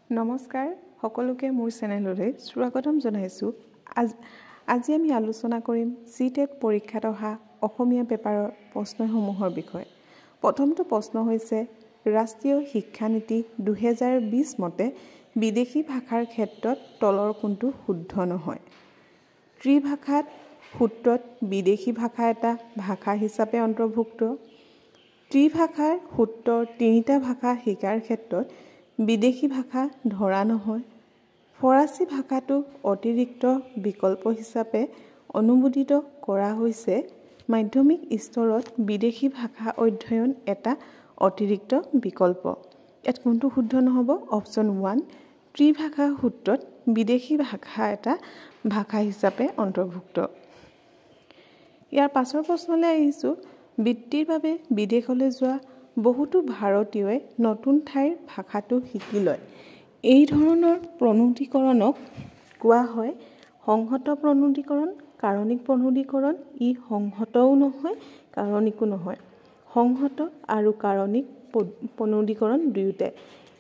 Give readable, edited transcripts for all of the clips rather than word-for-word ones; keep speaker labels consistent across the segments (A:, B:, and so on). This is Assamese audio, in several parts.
A: নমস্কাৰ, সকলোকে মোৰ চেনেললৈ স্বাগতম জনাইছোঁ। আজি আমি আলোচনা কৰিম চি টেট পৰীক্ষাত অহা অসমীয়া পেপাৰৰ প্ৰশ্নসমূহৰ বিষয়ে। প্ৰথমটো প্ৰশ্ন হৈছে, ৰাষ্ট্ৰীয় শিক্ষানীতি 2020 মতে বিদেশী ভাষাৰ ক্ষেত্ৰত তলৰ কোনটো শুদ্ধ নহয়? ত্ৰিভাষাত সূত্ৰত বিদেশী ভাষা এটা ভাষা হিচাপে অন্তৰ্ভুক্ত। ত্ৰিভাষাৰ সূত্ৰৰ তিনিটা ভাষা শিকাৰ ক্ষেত্ৰত বিদেশী ভাষা ধৰা নহয়। ফৰাচী ভাষাটো অতিৰিক্ত বিকল্প হিচাপে অনুমোদিত কৰা হৈছে। মাধ্যমিক স্তৰত বিদেশী ভাষা অধ্যয়ন এটা অতিৰিক্ত বিকল্প। ইয়াত কোনটো শুদ্ধ নহ'ব? অপশ্যন 1, ত্ৰিভাষা সূত্ৰত বিদেশী ভাষা এটা ভাষা হিচাপে অন্তৰ্ভুক্ত। ইয়াৰ পাছৰ প্ৰশ্নলৈ আহিছোঁ। বৃত্তিৰ বাবে বিদেশলৈ যোৱা বহুতো ভাৰতীয়ই নতুন ঠাইৰ ভাষাটো শিকি লয়। এই ধৰণৰ প্ৰণোদীকৰণক কোৱা হয় সংহত প্ৰণোদীকৰণ, কাৰণিক প্ৰণোদীকৰণ। ই সংহতও নহয়, কাৰণিকো নহয়। সংহত আৰু কাৰণিক প্ৰণোদীকৰণ দুয়োটাই।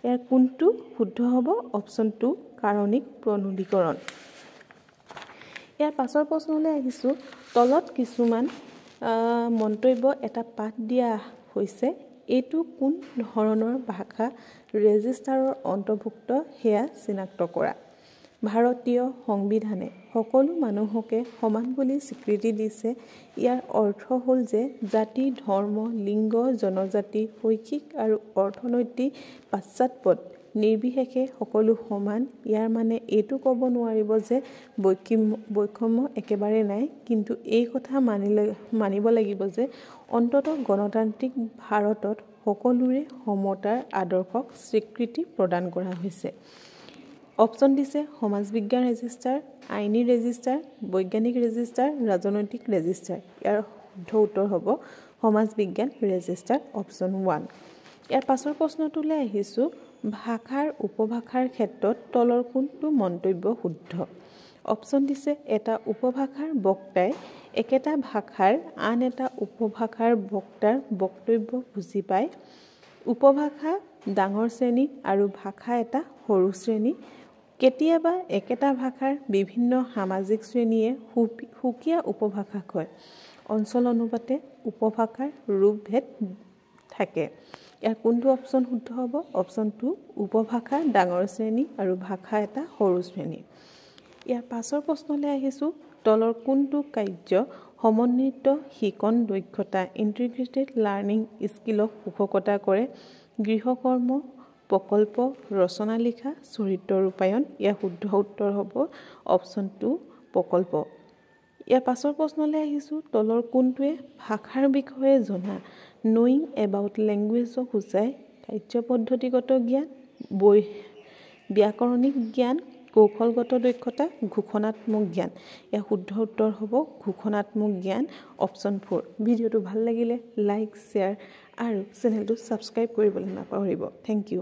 A: ইয়াৰ কোনটো শুদ্ধ হ'ব? অপশ্যন 2, কাৰণিক প্ৰণোদীকৰণ। ইয়াৰ পাছৰ প্ৰশ্নলৈ আহিছোঁ। তলত কিছুমান মন্তব্য এটা পাঠ দিয়া হৈছে, এইটো কোন ধৰণৰ ভাষা ৰেজিষ্টাৰৰ অন্তৰ্ভুক্ত সেয়া চিনাক্ত কৰা। ভাৰতীয় সংবিধানে সকলো মানুহকে সমান বুলি স্বীকৃতি দিছে। ইয়াৰ অৰ্থ হ'ল যে জাতি, ধৰ্ম, লিংগ, জনজাতি, শৈক্ষিক আৰু অৰ্থনৈতিক পশ্চাদপদ নিৰ্বিশেষে সকলো সমান। ইয়াৰ মানে এইটো ক'ব নোৱাৰিব যে বৈষম্য একেবাৰে নাই, কিন্তু এই কথা মানিব লাগিব যে অন্ততঃ গণতান্ত্ৰিক ভাৰতত সকলোৰে সমতাৰ আদৰ্শক স্বীকৃতি প্ৰদান কৰা হৈছে। অপশ্যন দিছে সমাজবিজ্ঞান ৰেজিষ্টাৰ, আইনী ৰেজিষ্টাৰ, বৈজ্ঞানিক ৰেজিষ্টাৰ, ৰাজনৈতিক ৰেজিষ্টাৰ। ইয়াৰ শুদ্ধ উত্তৰ হ'ব সমাজবিজ্ঞান ৰেজিষ্টাৰ, অপশ্যন 1। ইয়াৰ পাছৰ প্ৰশ্নটোলৈ আহিছোঁ। ভাষাৰ উপভাষাৰ ক্ষেত্ৰত তলৰ কোনটো মন্তব্য শুদ্ধ? অপশ্যন দিছে এটা উপভাষাৰ বক্তাই একেটা ভাষাৰ আন এটা উপভাষাৰ বক্তাৰ বক্তব্য বুজি পায়। উপভাষা ডাঙৰ শ্ৰেণী আৰু ভাষা এটা সৰু শ্ৰেণী। কেতিয়াবা একেটা ভাষাৰ বিভিন্ন সামাজিক শ্ৰেণীয়ে সুকীয়া উপভাষা কয়। অঞ্চল অনুপাতে উপভাষাৰ ৰূপভেদ থাকে। ইয়াৰ কোনটো অপশ্যন শুদ্ধ হ'ব? অপশ্যন 2, উপভাষা ডাঙৰ শ্ৰেণী আৰু ভাষা এটা সৰু শ্ৰেণী। ইয়াৰ পাছৰ প্ৰশ্নলৈ আহিছোঁ। তলৰ কোনটো কাৰ্য সমন্বিত শিকন দক্ষতা, ইণ্টিগ্ৰেটেড লাৰ্ণিং স্কিলক পোষকতা কৰে? গৃহকৰ্ম, প্ৰকল্প, ৰচনা লিখা, চৰিত্ৰ ৰূপায়ণ। ইয়াৰ শুদ্ধ উত্তৰ হ'ব অপশ্যন 2, প্ৰকল্প। ইয়াৰ পাছৰ প্ৰশ্নলৈ আহিছোঁ। তলৰ কোনটোৱে ভাষাৰ বিষয়ে জনা, নয়িং এবাউট লেংগুৱেজক সূচায়? কাৰ্য পদ্ধতিগত জ্ঞান, ব্যাকৰণিক জ্ঞান, কৌশলগত দক্ষতা, ঘোষণাত্মক জ্ঞান। ইয়াৰ শুদ্ধ উত্তৰ হ'ব ঘোষণাত্মক জ্ঞান, অপশ্যন 4। ভিডিঅ'টো ভাল লাগিলে লাইক, শ্বেয়াৰ আৰু চেনেলটো ছাবস্ক্ৰাইব কৰিবলৈ নাপাহৰিব। Thank U.